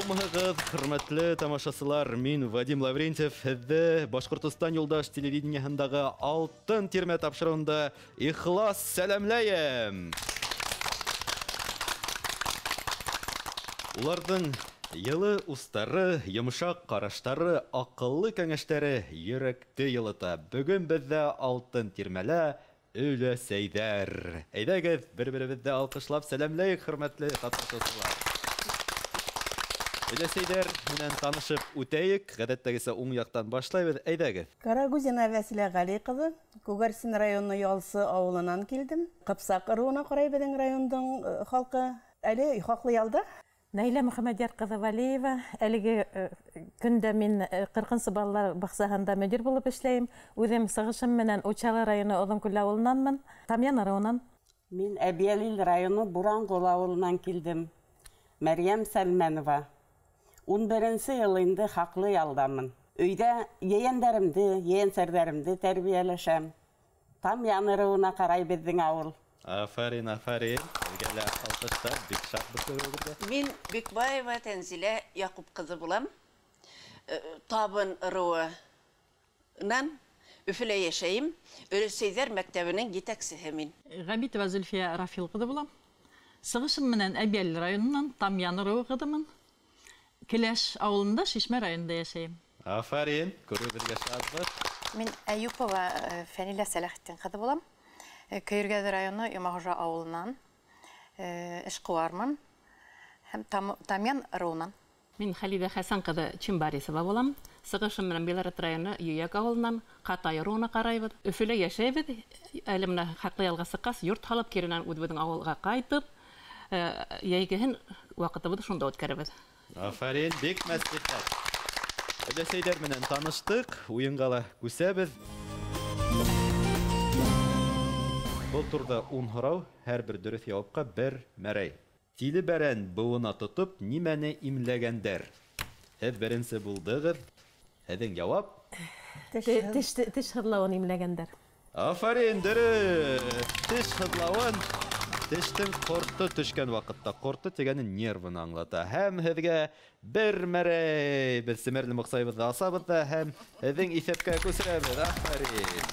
Һаумыһығыҙ, хөрмәтле тамашасылар, мин Вадим Лаврентьев, һеҙҙе Башҡортостан юлдаш телевидениеһындағы Алтын тирмә тапшырыуында ихлас сәләмләйем. Уларҙың йылы устары, йомшаҡ ҡараштары, аҡыллы кәңәштәре йөрәкте йылыта. Бөгөн беҙҙә Алтын тирмәлә өләсәйҙәр. Әйҙәгеҙ, бер-беребеҙҙе алҡышлап сәләмләйек, хөрмәтле ҡатнашыусылар. Өләсәйҙәр менән танышып үтәйек. Ғәҙәттәгесә уң яҡтан башлайбыҙ. Әйҙәгеҙ. Карагузина Вәсилә Ғәли ҡыҙы, Күгәрсен районы Ялсы ауылынан килдем. Ҡыпсаҡ ырыуына ҡарай беҙҙең райондың халҡы. Әле хаҡлы ялда. Наилә Мөхәммәдйәр ҡыҙы Вәлиева. Әлеге көндә мин 40-нсы балалар баҡсаһында мөдир булып эшләйем. Үҙем сығышым менән Учалы районы Оҙонкүл ауылынанмын. Тамъян ырыуынан. Мин Әбйәлил районы Буранғол ауылынан килдем. Мәрйәм Сәлмәнова. 11-нсе йыл инде хаҡлы ялдамын. Өйҙә ейәндәремде, ейәнсәрҙәремде тәрбиәләшәм. Тамъян ырыуына ҡарай беҙҙең ауыл. Афарин, афарин. Һеҙгә лә алҡыштар, бик шатбыҙ күреүегеҙгә. Мин Бикбаева Тәнзилә Яҡуп ҡыҙы булам. Табын ырыуынан Өфөлә йәшәйем. Өләсәйҙәр мәктәбенең етәксеһе мин. Ғәбитова Зөлфиә Рафил ҡыҙы булам. Сығышым менән Әбйәлил районынан Тамъян ырыуы ҡыҙымын. Келәш ауылында Шишмә районында йәшәйем. Афарин, күреүебеҙгә шатбыҙ. Мин Әйүпова Фәнилә Сәләхетдин ҡыҙы булам. Көйөргәҙе районы Йомағожа ауылынан эшҡыуармын һәм Тамъян ырыуынан. Мин Хәлиҙә Хәсән ҡыҙы Чимбарисова булам. Сығышым менән Белорет районы Йөйәк ауылынан Ҡатай ырыуына ҡарайбыҙ. Өфөлә йәшәйбеҙ. Әле бына хаҡлы ялға сыҡҡас, йорт һалып, киренән үҙебеҙҙең ауылға ҡайтып, йәйгеһен ваҡытыбыҙҙы шунда үткәрәбеҙ. Афарин, бик мәслихәт. Өләсәйҙәр менән таныштыҡ, уйынға ла күсәбеҙ. Был турҙа 10 һорау, һәр бер дөрөҫ яуапҡа бер мәрәй. Тиле бәрән быуына тотоп, нимәне имләгәндәр? Һеҙ беренсе булдығыҙ. Һеҙҙең яуап? Теш һыҙлауын имләгәндәр. Афарин, дөрөҫ. Теш һыҙлауын, тештең ҡорто төшкән ваҡытта. Ҡорто тигәне нервыны аңлата. Һәм һеҙгә бер мәрәй. Беҙ семерле моҡсайыбыҙҙы асабыҙ ҙа һәм һеҙҙең иҫәпкә күсерәбеҙ. Афарин.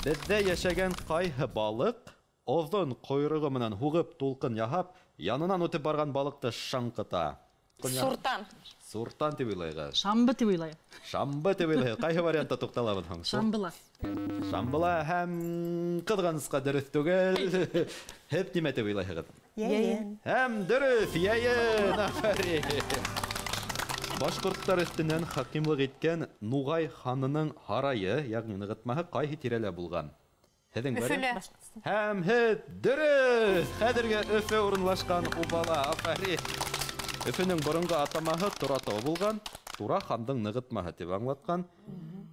Беҙҙә йәшәгән ҡайһы балыҡ оҙон ҡойроғо менән һуғып тулҡын яһап, янынан үтеп барған балыҡты шаңҡыта? Суртан. Суртан тип уйлайғыҙ. Шамбы тип уйлайым. Шамбы тип уйлайғыҙ. Ҡайһы вариантта туҡталабыҙ һуң? Шамбыла. Шамбыла һәм ҡыҙғанысҡа дөрөҫ түгел. Һеҙ нимә тип уйлайһығыҙ? Йәйен. Һәм дөрөҫ, йәйен. Афарин. Башҡорттар өҫтөнән хакимлыҡ иткән Нуғай ханының һарайы, йәғни нығытмаһы ҡайһы тирәлә булған? Һеҙҙең вариант? Һәм һеҙ дөрөҫ. Хәҙерге Өфө урынлашҡан Убала. Афарин. Өфөнөң боронғо атамаһы Торатау булған, Тура хандың нығытмаһы тип аңлатҡан.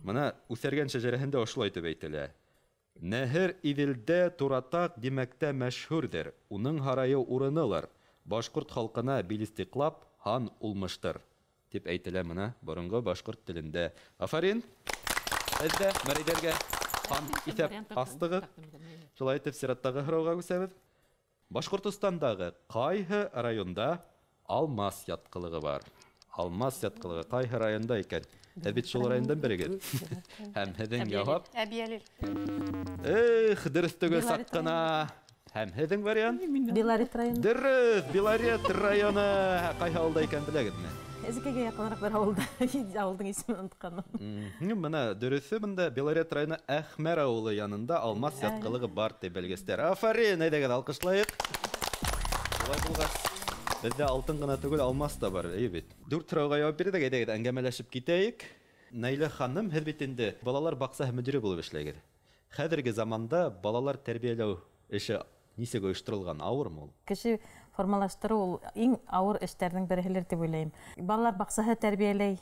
Мына үҫәргән шәжәрәһендә ошолай тип әйтелә. Нәһер Иҙелдә Туратаҡ димәктә мәшһүрҙер, уның һарайы урынылыр. Башҡорт халҡына билистиҡлап хан улмыштыр, тип әйтелә мына боронғо башҡорт телендә. Афарин. Һеҙ дә мәрәйҙәргә хан иҫәп астығыҙ. Шулай итеп сираттағы һорауға күсәбеҙ. Башҡортостандағы ҡайһы районда алмас ятҡылығы бар? Алмас ятҡылығы ҡайһы районда икән? Һеҙ бит шул райондан берегеҙ. Һәм һеҙҙең яуап? Әбйәлил. Эх, дөрөҫ түгел саҡ ҡына. Һәм һеҙҙең вариант? Белорет районы. Дөрөҫ, Белорет районы. Ҡайһы ауылда икән беләгеҙме? Эзекегә яҡыныраҡ бер ауылда. Ауылдың исемен онотҡанмын. Мына дөрөҫө бында Белорет районы Әхмәр ауылы янында алмас ятҡылығы бар тип белгестәр. Афарин, әйҙәгеҙ алҡышлайыҡ. Шулай булғас, беҙҙә алтын ғына түгел, алмас та бар, эйе бит. 4 һорауға яуап бирҙек, әйҙәгеҙ әңгәмәләшеп китәйек. Наилә ханым, һеҙ бит инде балалар баҡсаһы мөдире булып эшләйгеҙ. Хәҙерге заманда балалар тәрбиәләү эше нисек ойошторолған, ауырмы ул? Кеше формалаштырыу ул иң ауыр эштәрҙең береһелер тип уйлайым. Балалар баҡсаһы тәрбиәләй,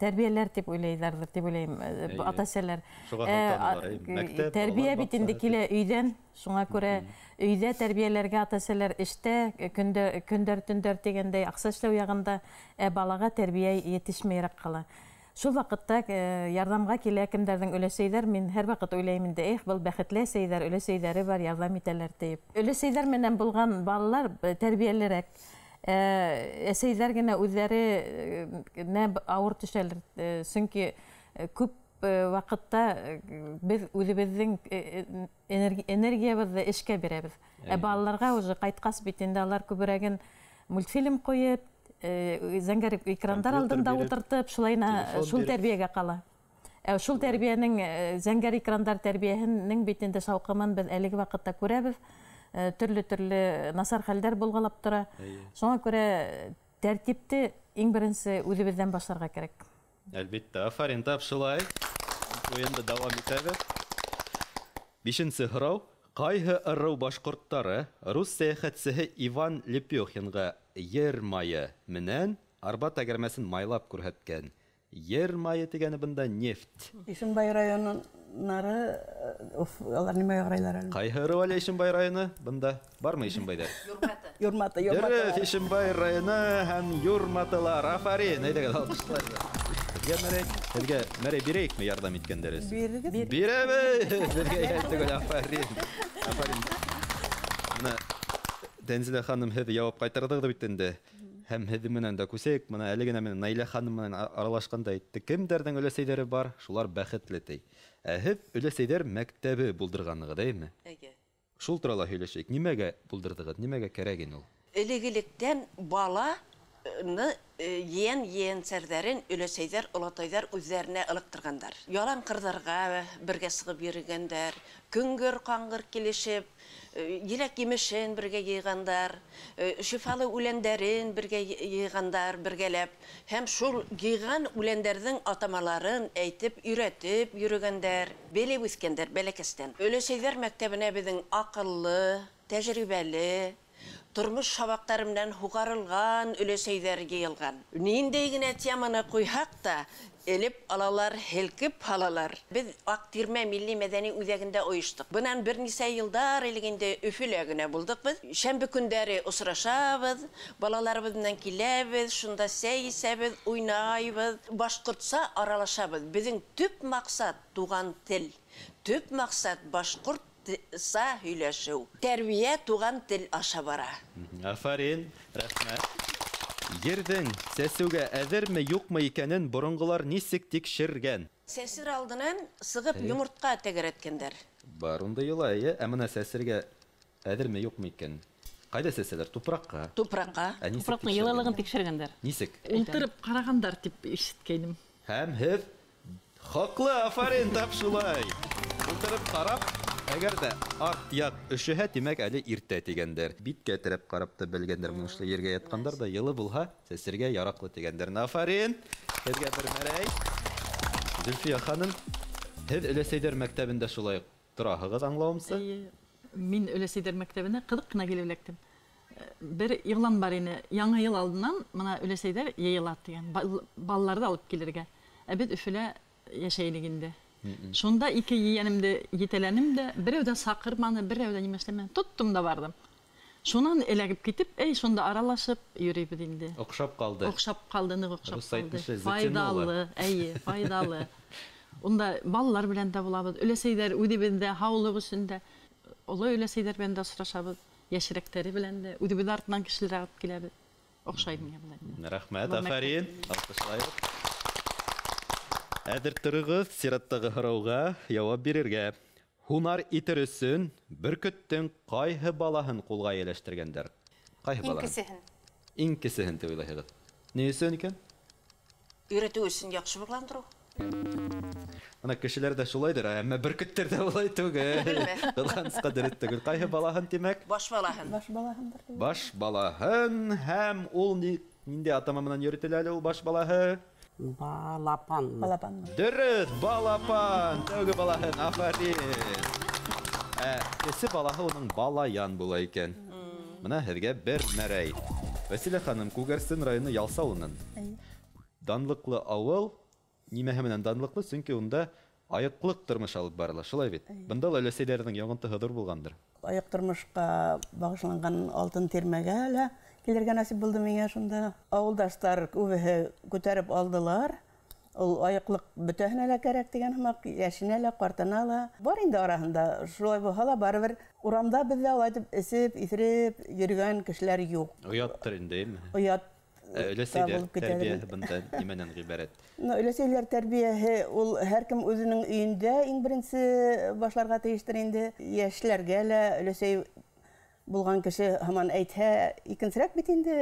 тәрбиәләр тип уйлайҙарҙыр тип уйлайым, ата-әсәләр. Шуға һылтаналар, мәктәп, Тәрбиә балалар бит инде баҡсаһы килә өйҙән, шуңа күрә өйҙә тәрбиәләргә ата-әсәләр эштә, көндәр, төндәр тигәндәй аҡса эшләү яғында, балаға тәрбиә етешмәйерәк ҡала. Шул ваҡытта ярҙамға килә кемдәрҙең өләсәйҙәр, мин һәр ваҡыт уйлайым инде, эх, был бәхетле әсәйҙәр, өләсәйҙәре бар, ярҙам итәләр тип. Өләсәйҙәр менән булған балалар тәрбиәлерәк. Әсәйҙәр генә үҙҙәре ауыр төшәлер, сөнки күп ваҡытта беҙ үҙебеҙҙең энергиябыҙҙы эшкә бирәбеҙ. Ә балаларға уже ҡайтҡас бит инде алар күберәген мультфильм ҡуйып, зәңгәр экрандар алдында ултыртып, шулайына шул тәрбиәгә ҡала. Ә шул тәрбиәнең, зәңгәр экрандар тәрбиәһенең бит инде шауҡымын беҙ әлеге ваҡытта күрәбеҙ. Төрлө-төрлө насар хәлдәр булғылап тора. Шуңа күрә тәртипте иң беренсе үҙебеҙҙән башларға кәрәк. Әлбиттә, афарин, тап шулай. Уйынды дауам итәбеҙ. Бишенсе һорау. Ҡайһы ырыу башҡорттары рус сәйәхәтсеһе Иван Лепёхинға ер майы менән арба тәгәрмәсен майлап күрһәткән? Ер майы тигәне бында нефть. Ишембай районынары, алар нимәгә ҡарайлар әле? Ҡайһы ырыу әле Ишембай районы? Бында бармы Ишембайҙар? Юрматы. Юрматы, Юрматы. Дөрөҫ, Ишембай районы һәм Юрматылар. Афарин, әйҙәгеҙ, алҡышлайбыҙ. Һеҙгә Мәрәй, һеҙгә Мәрәй бирәйекме ярҙам иткәндәр өсөн? Бирегеҙ. Бирәбеҙ. Беҙгә йәл түгел, афарин. Афарин. Бына Тәнзилә ханым, һеҙ яуап ҡайтарҙығыҙ бит инде. Һәм һеҙҙең менән дә күсәйек. Бына әле генә мин Наилә ханым менән аралашҡанда әйтте. Кемдәрҙең өләсәйҙәре бар, шулар бәхетле ти. Ә һеҙ өләсәйҙәр мәктәбе булдырғанығыҙ, әйме? Әйе. Шул турала һөйләшәйек. Нимәгә булдырҙығыҙ, нимәгә кәрәк ине ул? Элек-электән баланы ейән-ейәнсәрҙәрен өләсәйҙәр, олатайҙар үҙҙәренә ылыҡтырғандар. Ялан ҡырҙарға бергә сығып йөрөгәндәр, көнгөр ҡаңғыр килешеп, еләк емешен бергә йыйғандар, шифалы үләндәрен бергә йыйғандар, бергәләп. Һәм шул йыйған үләндәрҙең атамаларын әйтеп, өйрәтеп йөрөгәндәр, белеп үҫкәндәр бәләкәстән. Өләсәйҙәр мәктәбенә беҙҙең аҡыллы, тәжрибәле, тормош һабаҡтары менән һуғарылған өләсәйҙәр йыйылған. Ниндәй генә теманы ҡуйһаҡ та, элеп алалар, һелкеп һалалар. Беҙ Аҡтирмә милли мәҙәни үҙәгендә ойоштоҡ. Бынан бер нисә йылдар элек инде Өфөлә генә булдыҡ беҙ. Шәмбе көндәре осрашабыҙ, балаларыбыҙ менән киләбеҙ, шунда сәй эсәбеҙ, уйнайбыҙ, башҡортса аралашабыҙ. Беҙҙең төп маҡсат туған тел, төп маҡсат башҡорт са һөйләшеү. Тәрбиә туған тел аша бара. Афарин, рәхмәт. Ерҙең сәсеүгә әҙерме, юҡмы икәнен боронғолар нисек тикшергән? Сәсер алдынан сығып йомортҡа тәгәрәткәндәр. Бар ундай йола, эйе. Ә бына сәсергә әҙерме, юҡмы икән? Ҡайҙа сәсәләр? Тупраҡҡа. Тупраҡҡа. Тупраҡтың йылылығын тикшергәндәр. Нисек? Ултырып ҡарағандар тип ишеткәйнем. Һәм һеҙ хаҡлы, афарин, тап шулай. Ултырып ҡарап, әгәр ҙә арт яҡ өшөһә, тимәк, әле иртә тигәндәр. Биткә терәп ҡарап та белгәндәр, моны шулай ергә ятҡандар ҙа, йылы булһа, сәсергә яраҡлы тигәндәр. Афарин, һеҙгә бер мәрәй. Зөлфиә ханым, һеҙ өләсәйҙәр мәктәбендә шулай тораһығыҙ, аңлауымса? Мин өләсәйҙәр мәктәбенә ҡыҙыҡ ҡына килеп эләктем. Бер иғлан бар ине, яңы йыл алдынан бына өләсәйҙәр йыйыла тигән, балаларҙы алып килергә. Ә беҙ Өфөлә йәшәйнек инде. Шунда ике ейәнемде етәләнем дә, берәү дә саҡырманы, берәү дә нимә эшләмәне, тоттом да барҙым. Шунан эләгеп китеп, эй, шунда аралашып йөрөйбөҙ инде. Оҡшап ҡалды. Оҡшап ҡалды, ныҡ оҡшап ҡалды. Файҙалы, эйе, файҙалы. Унда балалар белән дә булабыҙ, өләсәйҙәр үҙебеҙ ҙә, һаулыҡ өсөн дә, оло өләсәйҙәр белән дә осрашабыҙ, йәшерәктәре белән дә, үҙебеҙ артынан кешеләр алып киләбеҙ. Оҡшай миңә былай. Рәхмәт, афарин. Алҡышлайбыҙ. Әҙер тороғоҙ, сираттағы һорауға яуап бирергә. Һунар итер өсөн бөркөттөң ҡайһы балаһын ҡулға эйәләштергәндәр? Ҡайһы балаһын? Иң кесеһен. Иң кесеһен тип уйлайһығыҙ. Ни өсөн икән? Өйрәтеү өсөн яҡшы быҡландырыу. Бына кешеләр ҙә шулайҙыр, әммә бөркөттәр ҙә улай түгел. Ҡыҙғанысҡа дөрөҫ түгел. Ҡайһы балаһын тимәк? Баш балаһын. Баш балаһындыр. Баш балаһын һәм ул ниндәй атама менән йөрөтөлә әле ул баш балаһы? Балапан. Балапан. Дөрөҫ, балапан. Тәүге балаһын, афарин. Ә кесе балаһы уның балаян була икән. Бына һеҙгә бер мәрәй. Вәсилә ханым, Күгәрсен районы Ялсы ауылынан. Данлыҡлы ауыл, нимәһе менән данлыҡлы? Сөнки унда айыҡлыҡ тормош алып барыла, шулай бит? Бында ла өләсәйҙәрҙең йоғонтоһо ҙур булғандыр. Айыҡ тормошҡа бағышланған алтын тирмәгә лә килергә насип булды миңә шунда. Ауылдаштар күбеһе күтәреп алдылар. Ул айыҡлыҡ бөтәһенә лә кәрәк тигән һымаҡ, йәшенә лә, ҡартына ла. Бар инде араһында, шулай булһа ла барыбер урамда беҙҙә улай итеп эсеп, иҫереп йөрөгән кешеләр юҡ. Ояттыр инде, әйме? Оят. Өләсәйләр тәрбиәһе бында нимәнән ғибәрәт? Өләсәйләр тәрбиәһе ул һәр кем үҙенең өйөндә иң беренсе башларға тейештер инде. Йәшләргә лә өләсәй булған кеше һаман әйтһә, икенсерәк бит инде,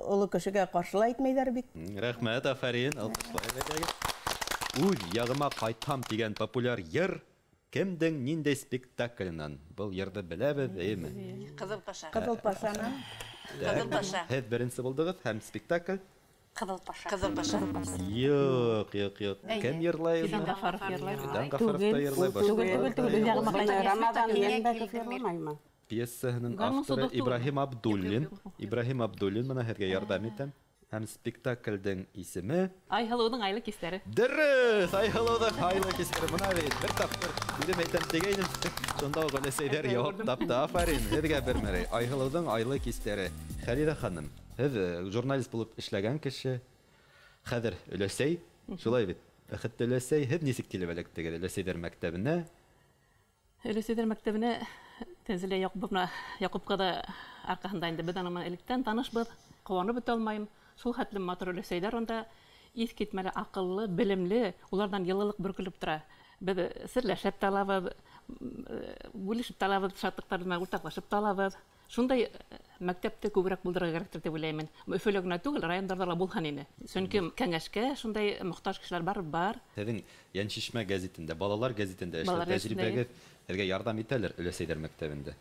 оло кешегә ҡаршыла әйтмәйҙәр бит. Рәхмәт, афарин, алҡышлайбыҙ әйҙәгеҙ. Үҙ яғыма ҡайтам тигән популяр йыр кемдең ниндәй спектаклынан? Был йырҙы беләбеҙ, әйеме? Ҡыҙыл Паша. Ҡыҙыл Пашаны. Ҡыҙыл Паша. Һеҙ беренсе булдығыҙ һәм спектакль? Ҡыҙыл Паша. Ҡыҙыл Паша. Юҡ, юҡ, юҡ. Кем йырлай? Фидан Ғафаров йырлай. Фидан Ғафаров та йырлай. Түгел, түгел, үҙ яғыма ҡайтам. Рамаҙан Йәнбәков йырламаймы? Пьесаһының авторы Ибраһим Абдуллин. Ибраһим Абдуллин мына һеҙгә ярҙам итәм. Һәм спектаклдең исеме Айһылыуҙың айлы кистәре. Дөрөҫ, Айһылыуҙың айлы кистәре. Мына бит бер тапҡыр үҙем әйтәм тигәйнем. Шунда уҡ өләсәйҙәр яуап тапты. Афарин, һеҙгә бер мәрәй. Айһылыуҙың айлы кистәре. Хәлиҙә ханым, һеҙ журналист булып эшләгән кеше, хәҙер өләсәй, шулай бит? Бәхетле өләсәй, һеҙ нисек килеп эләктегеҙ өләсәйҙәр мәктәбенә? Өләсәйҙәр мәктәбенә Тәнзилә Яҡуповна Яҡуп ҡыҙы арҡаһында инде беҙ аның менән электән танышбыҙ, ҡыуанып бөтә алмайым. Шул хәтлем матур өләсәйҙәр унда, иҫ китмәле, аҡыллы, белемле, уларҙан йылылыҡ бөркөлөп тора. Беҙ серләшеп тә алабыҙ, бүлешеп тә алабыҙ, шатлыҡтар менән уртаҡлашып та алабыҙ. Шундай мәктәпте күберәк булдырырға кәрәктер тип уйлайым. Өфөлә генә түгел, райондарҙа ла булһын ине. Сөнки кәңәшкә шундай мохтаж кешеләр бар. Һеҙҙең Йәншишмә гәзитендә, балалар гәзитендә эшләп тәжрибәгеҙ һеҙгә ярҙам итәлер өләсәйҙәр мәктәбендә?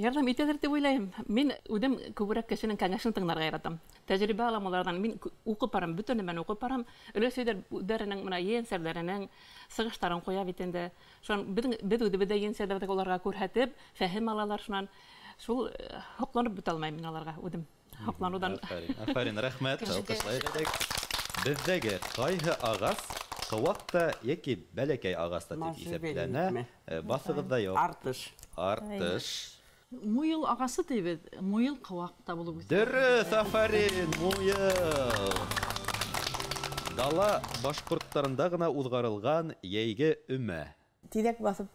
Ярҙам итәлер тип уйлайым. Мин үҙем күберәк кешенең кәңәшен тыңларға яратам. Тәжрибә алам уларҙан. Мин уҡып барам, бөтә нәмәне уҡып барам. Өләсәйҙәр үҙҙәренең мына ейәнсәрҙәренең сығыштарын ҡуя бит инде. Шунан беҙ үҙебеҙ ҙә ейәнсәрҙәрҙе уларға күрһәтеп, фәһем алалар шунан. Шул һоҡланып бөтә алмайым мин уларға үҙем. Һоҡланыуҙан. Афарин, афарин, рәхмәт. Алҡышлайыҡ. Беҙҙәге ҡайһы ағас ҡыуаҡ та йәки бәләкәй ағас та тип иҫәпләнә? Баҫығыҙ ҙа юҡ. Артыш. Артыш. Муйыл ағасы тейбеҙ, муйыл ҡыуаҡ та булып үҫә. Дөрөҫ, афарин, муйыл. Дала башҡорттарында ғына уҙғарылған йәйге өмә. Тиҙәк баҫып.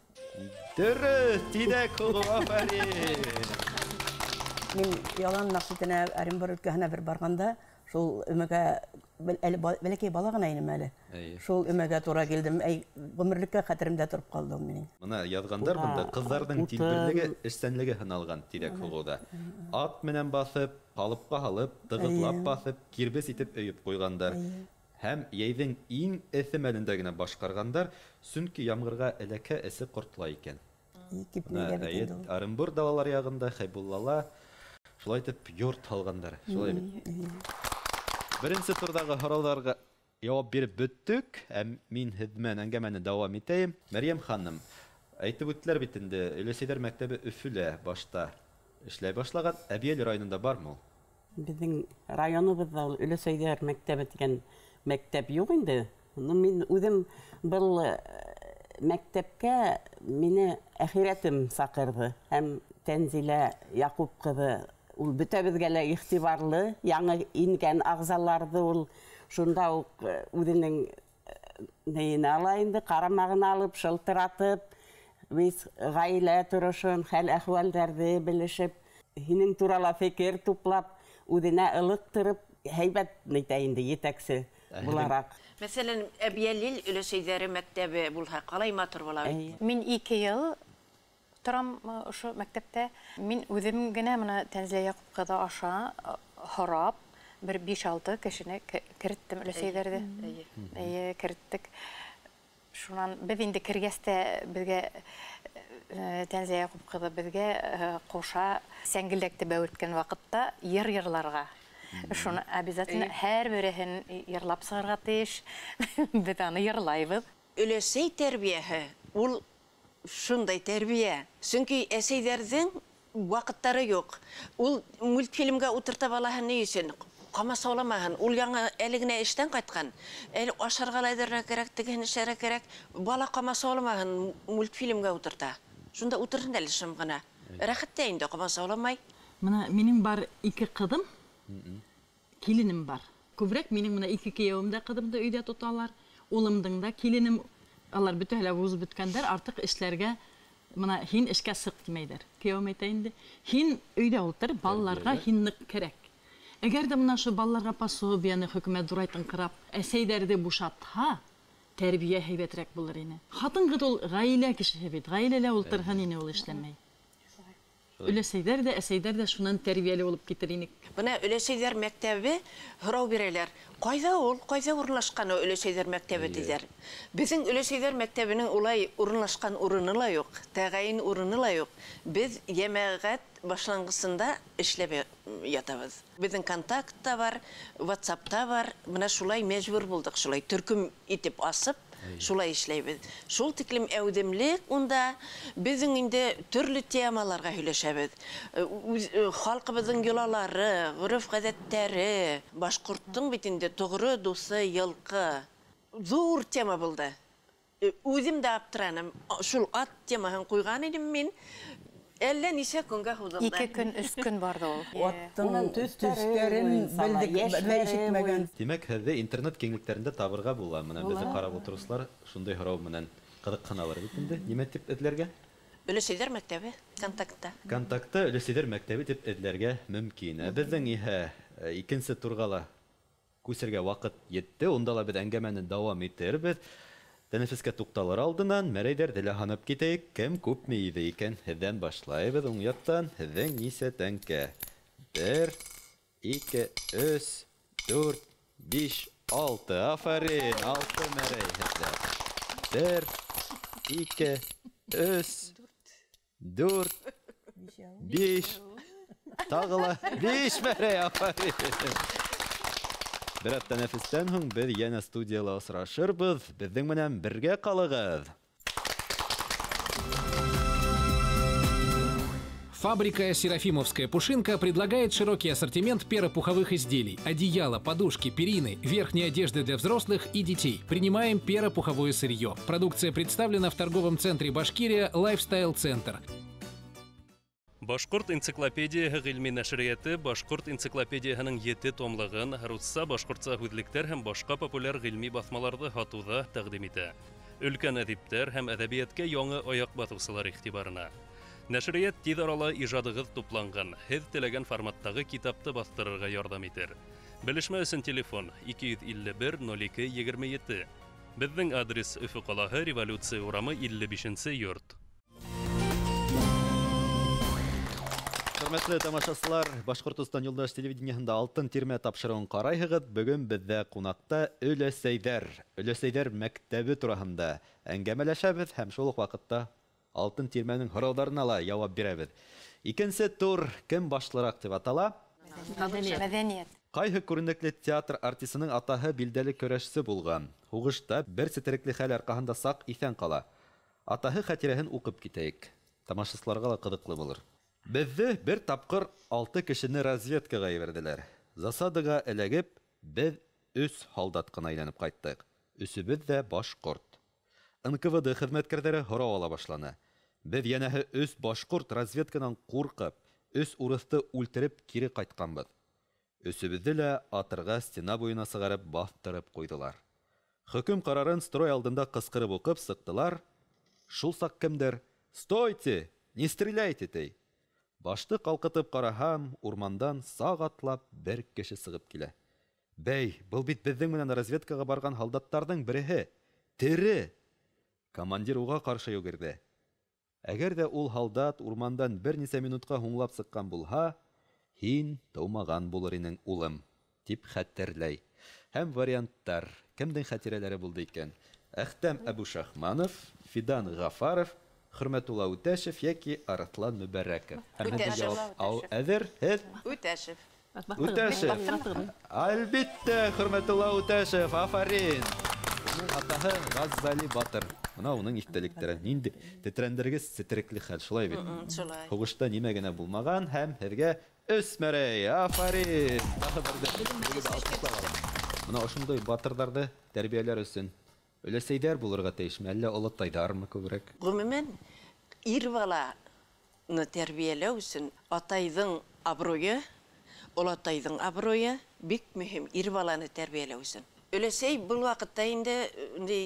Дөрөҫ, тиҙәк һуғыу, афарин. Мин ялан Наҡситенә, Оренбур өлкәһенә бер барғанда, шул өмәгә, әле бәләкәй бала ғына инем әле. Шул өмәгә тура килдем. Әй, ғүмерлеккә хәтеремдә тороп ҡалды ул минең. Мына яҙғандар бында ҡыҙҙарҙың тилберлеге, эшсәнлеге һыналған тиҙәк һуғыуҙа. Ат менән баҫып, ҡалыпҡа һалып, тығыҙлап баҫып, кирбес итеп өйөп ҡуйғандар. Һәм йәйҙең иң эҫе мәлендә генә башҡарғандар, сөнки ямғырға эләкһә эсе ҡортлай икән. Оренбур далалар яғында, Хәйбуллала шулай итеп йорт һалғандар. Шулай бит. Беренсе турҙағы һорауҙарға яуап биреп бөттөк. Ә мин һеҙ менән әңгәмәне дауам итәйем. Мәрйәм ханым, әйтеп үттеләр бит инде, өләсәйҙәр мәктәбе Өфөлә башта эшләй башлаған. Әбйәлил районында бармы ул? Беҙҙең районыбыҙҙа ул өләсәйҙәр мәктәбе тигән мәктәп юҡ инде. Мин үҙем был мәктәпкә мине әхирәтем саҡырҙы. Һәм Тәнзилә Яҡуп ҡыҙы ул бөтәбеҙгә лә иғтибарлы, яңы ингән ағзаларҙы ул шунда уҡ үҙенең нейенә ала инде, ҡарамағына алып, шылтыратып, беҙ ғаилә торошон, хәл-әхүәлдәрҙе белешеп, һинең турала фекер туплап, үҙенә ылыҡтырып, һәйбәт нитә инде етәксе булараҡ. Мәҫәлән, Әбйәлил өләсәйҙәре мәктәбе булһа, ҡалай матур була бит. Мин 2 йыл торам ошо мәктәптә. Мин үҙем генә мына Тәнзилә Яҡуп ҡыҙы аша һорап бер 5-6 кешене кереттем өләсәйҙәрҙе. Эйе, кереттек. Шунан беҙ инде кергәс тә беҙгә Тәнзилә Яҡуп ҡыҙы беҙгә ҡуша сәңгелдәкте бәүелткән ваҡытта йыр йырларға. Шуны обязательно һәр береһен йырлап сығырға тейеш. Беҙ аны йырлайбыҙ. Өләсәй тәрбиәһе ул шундай тәрбиә. Сөнки әсәйҙәрҙең ваҡыттары юҡ. Ул мультфильмгә ултырта балаһын ни өсөн? Ҡамасауламаһын. Ул яңы әле генә эштән ҡайтҡан. Әле ашарға ла әҙерләргә кәрәк, тегеһен эшләргә кәрәк. Бала ҡамасауламаһын, мультфильмгә ултырта. Шунда ултырһын әле шым ғына. Рәхәт тә инде, ҡамасауламай. Мына минең бар 2 ҡыҙым, киленем бар. Күберәк минең мына 2 кейәүем дә ҡыҙымды өйҙә тоталар. Улымдың да киленем, алар бөтәһе лә вуз бөткәндәр, артыҡ эшләргә, мына һин эшкә сыҡ тимәйҙәр. Кейәүем әйтә инде, һин өйҙә ултыр, балаларға һин ныҡ кәрәк. Әгәр ҙә мына ошо балаларға пособияны хөкүмәт ҙурайтыңҡырап, әсәйҙәрҙе бушатһа, тәрбиә һәйбәтерәк булыр ине. Ҡатын-ҡыҙ ул ғаилә кешеһе бит, ғаиләлә ултырһын ине ул эшләмәй. Өләсәйҙәр ҙә, әсәйҙәр ҙә шунан тәрбиәле булып китер инек. Бына өләсәйҙәр мәктәбе һорау бирәләр. Ҡайҙа ул, ҡайҙа урынлашҡан ул өләсәйҙәр мәктәбе тиҙәр. Беҙҙең өләсәйҙәр мәктәбенең улай урынлашҡан урыны ла юҡ, тәғәйен урыны ла юҡ. Беҙ йәмәғәт башланғысында эшләп ятабыҙ. Беҙҙең контактта бар, WhatsAppта бар. Бына шулай мәжбүр булдыҡ, шулай төркөм итеп асып, шулай эшләйбеҙ. Шул тиклем әүҙемлек унда беҙҙең инде төрлө темаларға һөйләшәбеҙ. Халҡыбыҙҙың йолалары, ғөрөф-ғәҙәттәре, башҡорттоң бит инде тоғро дуҫы йылҡы. Ҙур тема булды. Үҙем дә аптыраным. Шул ат темаһын ҡуйған инем мин. Әллә нисә көнгә һуҙылды. 2 көн, 3 көн барҙы ул. Аттың төҫтәрен белдек, бер ишетмәгән. Тимәк, һеҙҙе интернет киңлектәрендә табырға була. Мына беҙҙе ҡарап ултырыусылар шундай һорау менән ҡыҙыҡһыналар бит инде. Нимә тип эҙләргә? Өләсәйҙәр мәктәбе, контактта. Контактта Өләсәйҙәр мәктәбе тип эҙләргә мөмкин. Ә беҙҙең иһә икенсе турға ла күсергә ваҡыт етте. Унда ла беҙ әңгәмәне дауам итербеҙ. Тәнәфескә туҡталыр алдынан мәрәйҙәрҙе лә һанап китәйек. Кем күпме иҙе икән? Һеҙҙән башлайбыҙ. Уң яҡтан һеҙҙең нисә тәңкә? 1, 2, 3, 4, 5, 6. Афарин, 6 мәрәй һеҙҙә. 1, 2, 3, 4, 5, тағы ла 5 мәрәй, афарин. Бер аҙ тәнәфестән һуң беҙ йәнә студияла осрашырбыҙ. Беҙҙең менән бергә ҡалығыҙ. Фабрика «Серафимовская пушинка» предлагает широкий ассортимент перопуховых изделий, одеяла, подушки, перины, верхней одежды для взрослых и детей. Принимаем перопуховое сырье. Продукция представлена в торговом центре «Башкирия» «Лайфстайл Центр». Башҡорт энциклопедияһы ғилми нәшриәте Башҡорт энциклопедияһының 7 томлығын русса, башҡортса һүҙлектәр һәм башҡа популяр ғилми баҫмаларҙы һатыуҙа тәҡдим итә. Өлкән әҙиптәр һәм әҙәбиәткә яңы аяҡ баҫыусылар иғтибарына. Нәшриәт тиҙ арала ижадығыҙ тупланған, һеҙ теләгән форматтағы китапты баҫтырырға ярҙам итер. Белешмә өсөн телефон 251 02 27. Беҙҙең адрес Өфө ҡалаһы, Революция урамы 55 йорт. Хөрмәтле тамашасылар, Башҡортостан юлдаш телевидениеһында Алтын тирмә тапшырыуын ҡарайһығыҙ. Бөгөн беҙҙә ҡунаҡта өләсәйҙәр, өләсәйҙәр мәктәбе тураһында әңгәмәләшәбеҙ һәм шул уҡ ваҡытта Алтын тирмәнең һорауҙарына ла яуап бирәбеҙ. Икенсе тур кем башлыраҡ тип атала? Мәҙәниәт. Ҡайһы күренекле театр артисының атаһы билдәле көрәшсе булған? Һуғышта бер сетерекле хәл арҡаһында саҡ иҫән ҡала. Атаһы хәтирәһен уҡып китәйек. Тамашасыларға ла ҡыҙыҡлы булыр. Беҙҙе бер тапҡыр 6 кешене разведкаға ебәрҙеләр. Засадаға эләгеп, беҙ 3 һалдат ҡына әйләнеп ҡайттыҡ. Өсөбөҙ ҙә башҡорт. НКВД хеҙмәткәрҙәре һорау ала башланы. Беҙ йәнәһе 3 башҡорт разведканан ҡурҡып, 3 урыҫты үлтереп кире ҡайтҡанбыҙ. Өсөбөҙҙө лә атырға стена буйына сығарып баҫтырып ҡуйҙылар. Хөкөм ҡарарын строй алдында ҡысҡырып уҡып сыҡтылар. Шул саҡ кемдер: «Стойте, не стреляйте!» ти. Башты ҡалҡытып ҡараһам, урмандан саҡ атлап бер кеше сығып килә. Бәй, был бит беҙҙең менән разведкаға барған һалдаттарҙың береһе. Тере! Командир уға ҡаршы йүгерҙе. Әгәр ҙә ул һалдат урмандан бер нисә минутҡа һуңлап сыҡҡан булһа, һин тыумаған булыр инең, улым, тип хәтерләй. Һәм варианттар. Кемдең хәтирәләре булды икән? Әхтәм Әбүшахманов, Фидан Ғафаров, Хөрмәтулла Үтәшев йәки Арыҫлан Мөбәрәков. Үтәшев. Әҙер, һеҙ? Үтәшев. Үтәшев. Әлбиттә, Хөрмәтулла Үтәшев, афарин. Уның атаһы Ғаззали батыр. Мына уның иҫтәлектәре. Ниндәй тетрәндергес сетерекле хәл, шулай бит? Шулай. Һуғышта нимә генә булмаған, һәм һеҙгә 3 мәрәй, афарин. Тағы берҙе. Мына ошондай батырҙарҙы тәрбиәләр өсөн өләсәйҙәр булырға тейешме, әллә олатайҙармы күберәк? Ғөмүмән, ир баланы тәрбиәләү өсөн атайҙың абруйы, олатайҙың абруйы бик мөһим ир баланы тәрбиәләү өсөн. Өләсәй был ваҡытта инде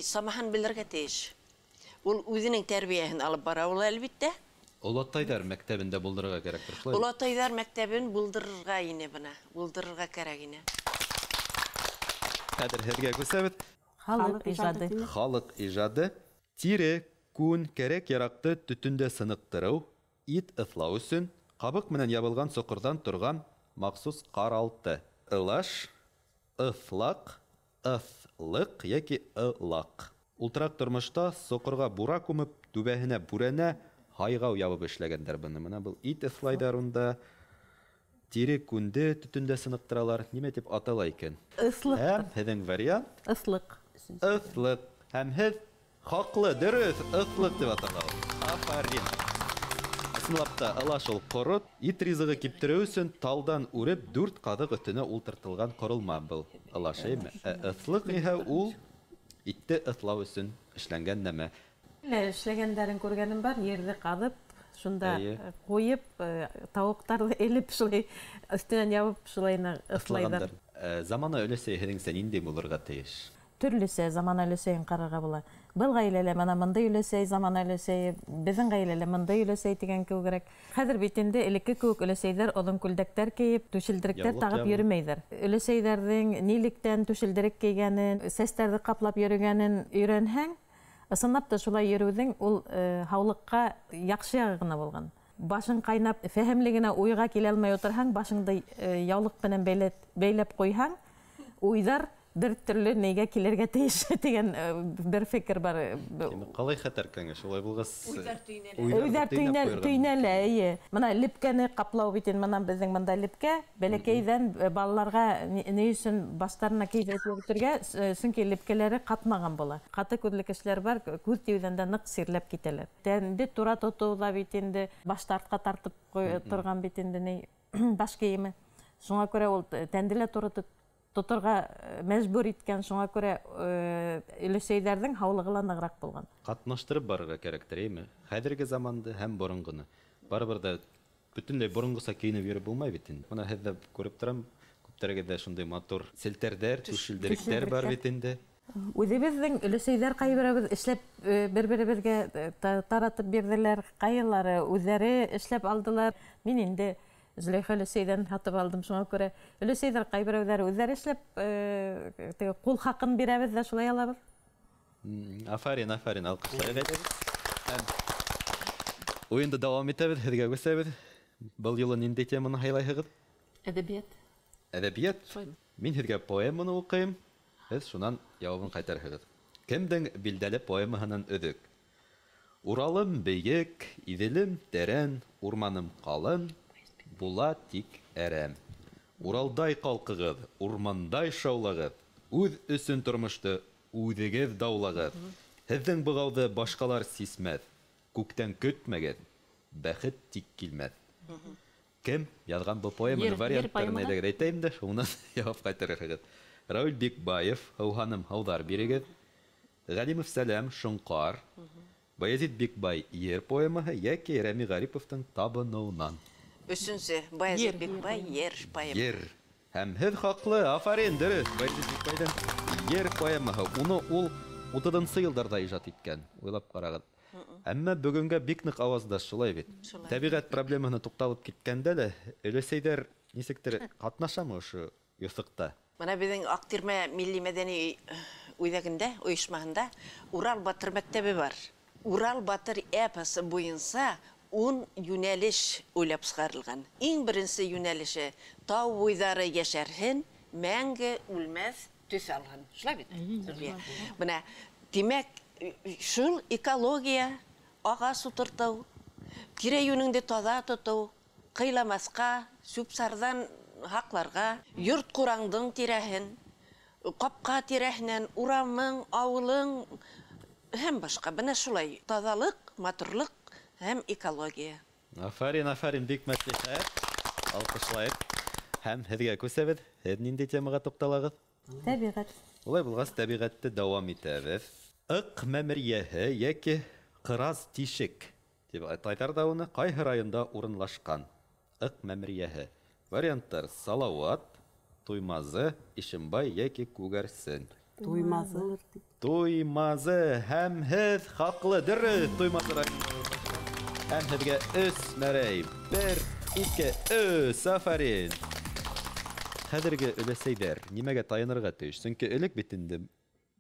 самаһын белергә тейеш. Ул үҙенең тәрбиәһен алып бара ул әлбиттә. Олатайҙар мәктәбен дә булдырырға кәрәктер, шулай? Олатайҙар мәктәбен булдырырға ине бына, булдырырға кәрәк ине. Хәҙер һеҙгә күсәбеҙ. Халыҡ ижады. Халыҡ ижады. Тире, күн, кәрәк яраҡты төтөндә сыныҡтырыу, ит ыҫлау өсөн ҡабыҡ менән ябылған соҡорҙан торған махсус ҡаралты. Ылаш, ыҫлаҡ, ыҫлыҡ йәки ылаҡ. Ултыраҡ тормошта соҡорға бура күмеп, түбәһенә бүрәнә һайғау ябып эшләгәндәр быны. Мына был ит ыҫлайҙар унда, тире күнде төтөндә сыныҡтыралар. Нимә тип атала икән? Ыҫлыҡ. Һәм һеҙҙең вариант? Ыҫлыҡ. Ыҫлыҡ. Һәм һеҙ хаҡлы, дөрөҫ, ыҫлыҡ тип атала ул. Афарин. Ысынлап та, ылаш ул ҡорот, ит ризығы киптереү өсөн талдан үреп 4 ҡаҙыҡ өҫтөнә ултыртылған ҡоролма был ылаш, әйме? Ә ыҫлыҡ иһә ул итте ыҫлау өсөн эшләнгән нәмә. Эшләгәндәрен күргәнем бар, ерҙе ҡаҙып, шунда ҡуйып, тауыҡтарҙы элеп, шулай өҫтөнән ябып, шулай ыҫлайҙар. Замана өләсәй һеҙҙеңсә ниндәй булырға тейеш? Төрлөсә замана өләсәйен ҡарарға була. Был ғаиләлә мына мындай өләсәй, замана өләсәйе, беҙҙең ғаиләлә мындай өләсәй тигән кеүегерәк. Хәҙер бит инде элекке кеүек өләсәйҙәр оҙон күлдәктәр кейеп, түшелдеректәр тағып йөрөмәйҙәр. Өләсәйҙәрҙең нилектән түшелдерек кейгәнен, сәстәрҙе ҡаплап йөрөгәнен өйрәнһәң, ысынлап та шулай йөрөүҙең ул һаулыҡҡа яҡшы яғы ғына булған. Башың ҡайнап, фәһемле генә уйға килә алмай ултырһаң, башыңды яулыҡ менән бәйләп ҡуйһаң, уйҙар бер төрлө нейгә килергә тейеш тигән бер фекер бар. Ҡалай хәтәр кәңәш, улай булғас уйҙар төйнәлә, эйе. Мына лепкәне ҡаплау бит инде, мына беҙҙең бында лепкә бәләкәйҙән балаларға ни өсөн баштарына кейҙереп йөрөтөргә, сөнки лепкәләре ҡатмаған була. Ҡаты күҙле кешеләр бар, күҙ тейеүҙән дә ныҡ сирләп китәләр. Тәнде тура тотоу ҙа бит инде, башты артҡа тартып торған бит инде ни баш кейеме. Шуңа күрә ул тәнде лә тура тоторға мәжбүр иткән, шуңа күрә өләсәйҙәрҙең һаулығы ла нығыраҡ булған. Ҡатнаштырып барырға кәрәктер, әйме? Хәҙерге заманды һәм боронғоно. Барыбер ҙә бөтөнләй боронғоса кейенеп йөрөп булмай бит инде. Бына һеҙ ҙә күреп торам, күптәрегеҙҙә шундай матур селтәрҙәр, түшелдеректәр бар бит инде. Үҙебеҙҙең өләсәйҙәр ҡайберәүебеҙ эшләп бер-беребеҙгә таратып бирҙеләр, ҡайһылары үҙҙәре эшләп алдылар. Мин инде Зөләйха өләсәйҙән һатып алдым, шуңа күрә өләсәйҙәр ҡайберәүҙәре үҙҙәре эшләп теге ҡул хаҡын бирәбеҙ ҙә шулай алабыҙ. Афарин, афарин, алҡышлайыҡ әйҙәгеҙ. Уйынды дауам итәбеҙ, һеҙгә күсәбеҙ. Был юлы ниндәй теманы һайлайһығыҙ? Әҙәбиәт. Әҙәбиәт? Мин һеҙгә поэманы уҡыйым, һеҙ шунан яуабын ҡайтарһығыҙ. Кемдең билдәле поэмаһынан өҙөк? Уралым бейек, Иҙелем тәрән, урманым ҡалын, була тик әрәм. Уралдай ҡалҡығыҙ, урмандай шаулағыҙ, үҙ өсөн тормошто үҙегеҙ даулағыҙ. Һеҙҙең бығауҙы башҡалар сисмәҫ, күктән көтмәгеҙ, бәхет тик килмәҫ. Кем яҙған был поэманы? Варианттарын әйҙәгеҙ әйтәйем дә, шунан яуап ҡайтарырһығыҙ. Рауил Бикбаев, Һыуһаным һауҙар бирегеҙ. Ғәлимов Сәләм, Шоңҡар. Баязит Бикбай, Ер поэмаһы йәки Рәми Ғариповтың Табыныуынан. Өсөнсө, Баязит Бикбай, Ер поэмаһы. Ер. Һәм һеҙ хаҡлы, афарин, дөрөҫ. Баязит Бикбайҙың Ер поэмаһы. Уны ул 30-нсы йылдарҙа ижад иткән, уйлап ҡарағыҙ. Әммә бөгөнгә бик ныҡ ауаздаш, шулай бит. Тәбиғәт проблемаһына туҡталып киткәндә лә, өләсәйҙәр нисектер ҡатнашамы ошо юҫыҡта? Мына беҙҙең Аҡтирмә милли мәҙәни үҙәгендә, ойошмаһында Урал батыр мәктәбе бар. Урал батыр эпосы буйынса 10 йүнәлеш уйлап сығарылған. Иң беренсе йүнәлеше тау буйҙары йәшәрһен, мәңге үлмәҫ төҫ алһын. Шулай бит? Бына, тимәк, шул экология, ағас ултыртыу, тирә-йүнеңде таҙа тотоу, ҡыйламаҫҡа, сүп-сарҙан һаҡларға, йорт ҡураңдың тирәһен, ҡапҡа тирәһенән, урамың, ауылың һәм башҡа. Бына шулай таҙалыҡ, матурлыҡ һәм экология. Афарин, афарин, бик мәслихәт. Алҡышлайыҡ. Һәм һеҙгә күсәбеҙ. Һеҙ ниндәй темаға туҡталағыҙ? Тәбиғәт. Улай булғас, тәбиғәтте дауам итәбеҙ. Ыҡ мәмерйәһе йәки Ҡырас тишек тип атайҙар ҙа уны, ҡайһы районда урынлашҡан? Ыҡ мәмерйәһе. Варианттар: Салауат, Туймазы, Ишембай йәки Күгәрсен. Туймазылыр. Туймазы. Һәм һеҙ хаҡлы, дөрөҫ, Туймазы районында урынлашҡан. Һәм һеҙгә 3 мәрәй. 1, 2, 3. Афарин. Хәҙерге өләсәйҙәр нимәгә таянырға тейеш? Сөнки элек бит инде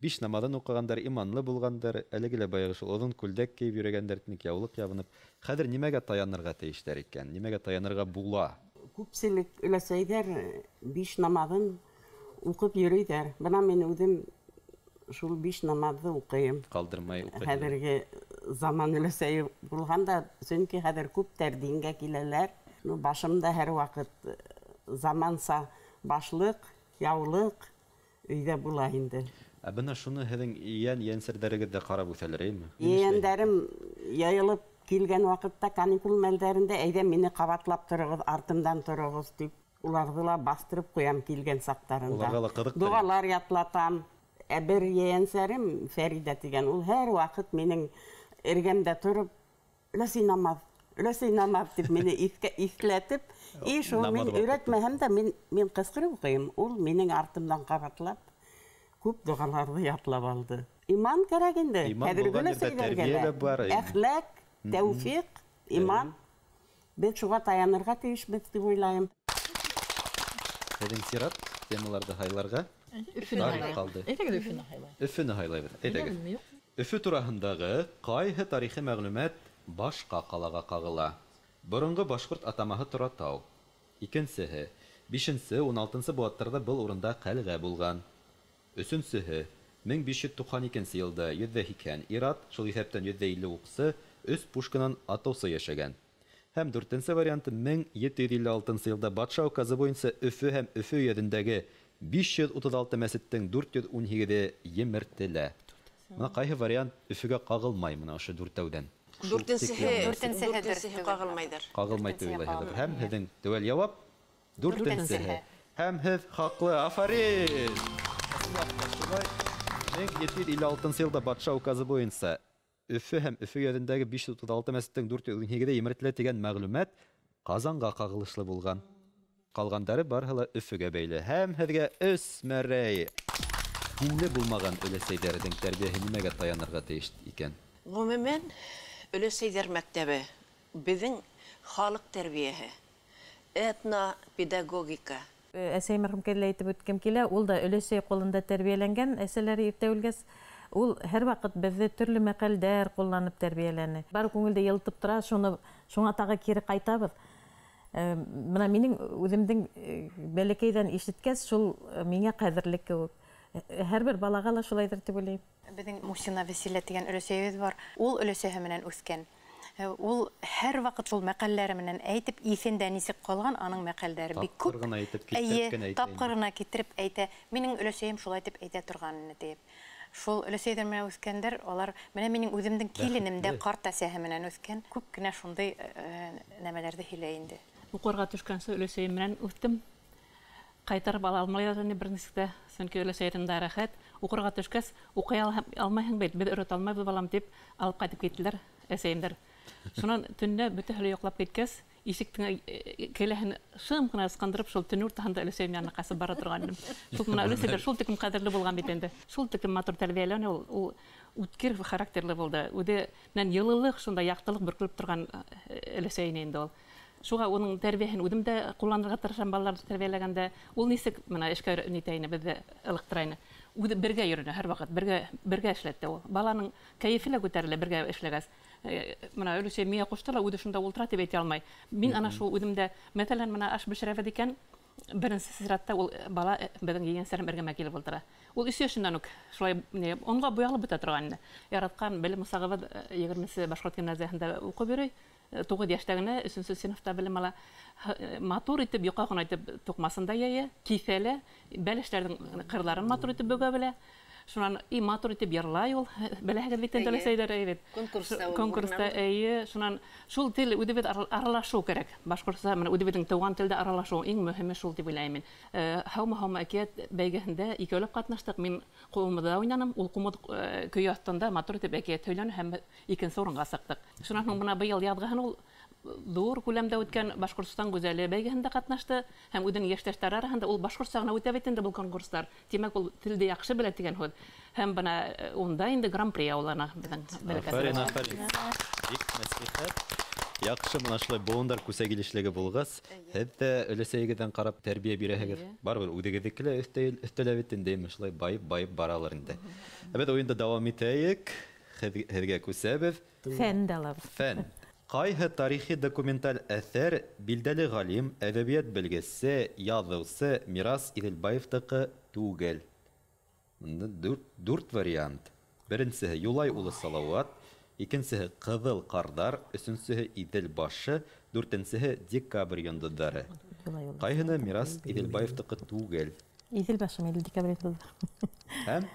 5 намаҙын уҡығандар, иманлы булғандар, әлеге лә баяғы шул оҙон күлдәк кейеп йөрөгәндәр, тиник яулыҡ ябынып. Хәҙер нимәгә таянырға тейештәр икән? Нимәгә таянырға була? Күпселек өләсәйҙәр 5 намаҙын уҡып йөрөйҙәр. Бына мин үҙем шул 5 намаҙҙы уҡыйым. Ҡалдырмай уҡыйһың. Хәҙерге заман өләсәйе булғанда, сөнки хәҙер күптәр дингә киләләр. Башымда һәр ваҡыт заманса башлыҡ, яулыҡ өйҙә була инде. Ә бына шуны һеҙҙең ейән-ейәнсәрҙәрегеҙ ҙә ҡарап үҫәләр, әйме? Ейәндәрем йыйылып килгән ваҡытта каникул мәлдәрендә әйҙә мине ҡабатлап тороғоҙ, артымдан тороғоҙ тип уларҙы ла баҫтырып ҡуям килгән саҡтарында. Уларға ла ҡыҙыҡтыр. Доғалар ятлатам. Ә бер ейәнсәрем Фәриҙә тигән, ул һәр ваҡыт минең эргәмдә тороп, өләсәй намаҙ, өләсәй намаҙ тип мине иҫләтеп, и шул мин өйрәтмәһәм дә мин ҡысҡырып уҡыйым. Ул минең артымдан ҡабатлап күп доғаларҙы ятлап алды. Иман кәрәк инде. Хәҙерге өләсәйҙәргә лә әхлаҡ, тәүфиҡ, иман. Беҙ шуға таянырға тейешбеҙ тип уйлайым. Һеҙҙең сират темаларҙы һайларға Өфөнө. Әйҙәгеҙ Өфөнө һайлайбыҙ. Өфөнө һайлайбыҙ. Әйҙәгеҙ. Өфө тураһындағы ҡайһы тарихи мәғлүмәт башҡа ҡалаға ҡағыла? Боронғо башҡорт атамаһы Торатау. Икенсеһе, 5-нсе, 16-нсы быуаттарҙа был урында ҡәлғә булған. Өсөнсөһө, 1592 йылда 180 ир-ат, шул иҫәптән 150 уҡсы, 3 пушканан атыусы йәшәгән. Һәм дүртенсе варианты 1756 йылда батша указы буйынса Өфө һәм Өфө өйәҙендәге 536 мәсеттең 418-е емертелә. Бына ҡайһы вариант Өфөгә ҡағылмай бына ошо дүртәүҙән? Дүртенсеһе ҡағылмайҙыр. Ҡағылмай тип уйлайһығыҙ. Һәм һеҙҙең теүәл яуап дүртенсеһе. Һәм һеҙ хаҡлы. Афарин! Шулай 1756 йылда батша указы буйынса Өфө һәм Өфө өйәҙендәге 536 мәсеттең 418-е емертелә тигән мәғлүмәт Ҡазанға ҡағылышлы булған. Ҡалғандары барыһы ла Өфөгә бәйле. Һәм һеҙгә 3 мәрәй. Динле булмаған өләсәйҙәрҙең тәрбиәһе нимәгә таянырға тейеш икән? Ғөмүмән, өләсәйҙәр мәктәбе беҙҙең халыҡ тәрбиәһе, этнопедагогика. Әсәй мәрхүмкә лә әйтеп үткем килә, ул да өләсәй ҡулында тәрбиәләнгән, әсәләре иртә үлгәс, ул һәр ваҡыт беҙҙе төрлө мәҡәлдәр ҡулланып тәрбиәләне. Бар күңелдә йылытып тора, шуңа тағы кире ҡайтабыҙ. Бына минең үҙемдең бәләкәйҙән ишеткәс, шул миңә ҡәҙерле кеүек. Һәр бер балаға ла шулайҙыр тип уйлайым. Беҙҙең Мусина Вәсилә тигән өләсәйебеҙ бар. Ул өләсәһе менән үҫкән. Ул һәр ваҡыт шул мәҡәлләре менән әйтеп, иҫендә нисек ҡалған, аның мәҡәлдәре бик күп. Тапҡыр ғына әйтеп, китереп кенә әйтә. Тапҡыр ғына китереп әйтә. Минең өләсәйем шулай итеп әйтә торған ине тип. Шул өләсәйҙәр менән үҫкәндәр, алар менә минең үҙемдең киленем дә ҡарт әсәһе менән үҫкән. Күп кенә шундай нәмәләрҙе һөйләй инде. Уҡырға төшкәнсе өләсәйем менән үҫтем. Ҡайтарып ала алмайҙар инде бер нисек тә, сөнки өләсәйҙең дә рәхәт. Уҡырға төшкәс, уҡый алмайһың бит, беҙ өйрәтә алмайбыҙ балам тип алып ҡайтып киттеләр әсәйемдәр. Шунан төнлә бөтәһе лә йоҡлап киткәс, ишектең келәһен шым ғына ысҡындырып, шул төн уртаһында өләсәйем янына ҡасып бара торған инем. Шул бына өләсәйҙәр шул тиклем ҡәҙерле булған бит инде. Шул тиклем матур тәрбиәләне ул үткер характерлы булды. Үҙенән йылылыҡ, шунда яҡтылыҡ бөркөлөп торған өләсәй ине инде ул. Шуға уның тәрбиәһен үҙем дә ҡулланырға тырышам балаларҙы тәрбиәләгәндә. Ул нисек бына эшкә нитә ине, беҙҙе ылыҡтыра ине. Үҙе бергә йөрөнө һәр ваҡыт, бергә эшләтте ул. Баланың кәйефе лә күтәрелә бергә эшләгәс. Бына өләсәй миңә ҡушты ла, үҙе шунда ултыра тип әйтә алмай. Мин ана шул үҙем дә, мәҫәлән, бына аш бешерәбеҙ икән, беренсе сиратта ул бала беҙҙең ейәнсәрем эргәмә килеп ултыра. Ул 3 йәшенән үк шулай онға буялып бөтә торған ине. Яратҡан белем усағыбыҙ 20-нсе башҡорт гимназияһында уҡып йөрөй. 9 йәштә генә 3-нсе синыфта белем ала. Матур итеп, йоҡа ғына итеп туҡмасын да йәйә, киҫә лә, бәлештәрҙең ҡырларын матур итеп бөгә белә. Шунан и матур итеп йырлай ул. Беләһегеҙ бит инде өләсәйҙәр әйбәт. Конкурста эйе, шунан шул тел үҙебеҙ аралашыу кәрәк. Башҡортса менән үҙебеҙҙең тыуған телдә аралашыу иң мөһиме шул тип уйлайым мин. Һаумы-һаумы әкиәт бәйгеһендә икәүләп ҡатнаштыҡ. Мин ҡумыҙҙа уйнаным, ул ҡумыҙ көй аҫтында матур итеп әкиәт һөйләне һәм икенсе урынға сыҡтыҡ. Шунан һуң бына быйыл яҙғыһын ул ҙур күләмдә үткән Башҡортостан гүзәле бәйгеһендә ҡатнашты һәм үҙенең йәштәштәре араһында ул башҡортса ғына үтә бит инде был конкурстар. Тимәк, ул телде яҡшы белә тигән һүҙ. Һәм бына унда инде гран-при яулана беҙҙең бәләкәс. Афәрин, афәрин. Бик мәслихәт. Яҡшы, мына шулай быуындар күсә килешлеге булғас, һеҙ ҙә өләсәйегеҙҙән ҡарап тәрбиә бирәһегеҙ. Барыбер үҙегеҙҙеке лә өҫтәлә бит инде, шулай байып-байып баралыр инде. Ә беҙ уйынды дауам итәйек. Һеҙгә күсәбеҙ. Фән дә алабыҙ. Фән. Ҡайһы тарихи документаль әҫәр билдәле ғалим, әҙәбиәт белгесе, яҙыусы Мирас Иҙелбаевтыҡы түгел? Бында дүрт вариант. Беренсеһе Юлай улы Салауат, икенсеһе Ҡыҙыл ҡарҙар, өсөнсөһө Иҙел башы, дүртенсеһе Декабрь йондоҙҙары. Ҡайһыны Мирас Иҙелбаевтыҡы түгел? Иҙел башы или Декабрь йондоҙҙары? Һәм?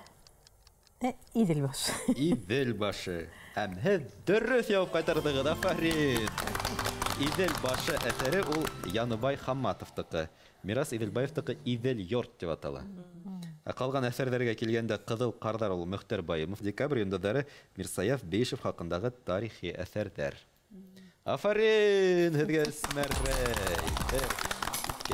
Иҙел башы. Иҙел башы. Һәм һеҙ дөрөҫ яуап ҡайтарҙығыҙ, афарин! Иҙел башы әҫәре ул Яныбай Хамматовтыҡы. Мирас Иҙелбаевтыҡы Иҙел йорт тип атала. Ә ҡалған әҫәрҙәргә килгәндә Ҡыҙыл ҡарҙар ул Мөхтәр Байымов, Декабрь йондоҙҙары Мирсаяф Бейшев хаҡындағы тарихи әҫәрҙәр. Афарин һеҙгә, Эсмәрәй! 1,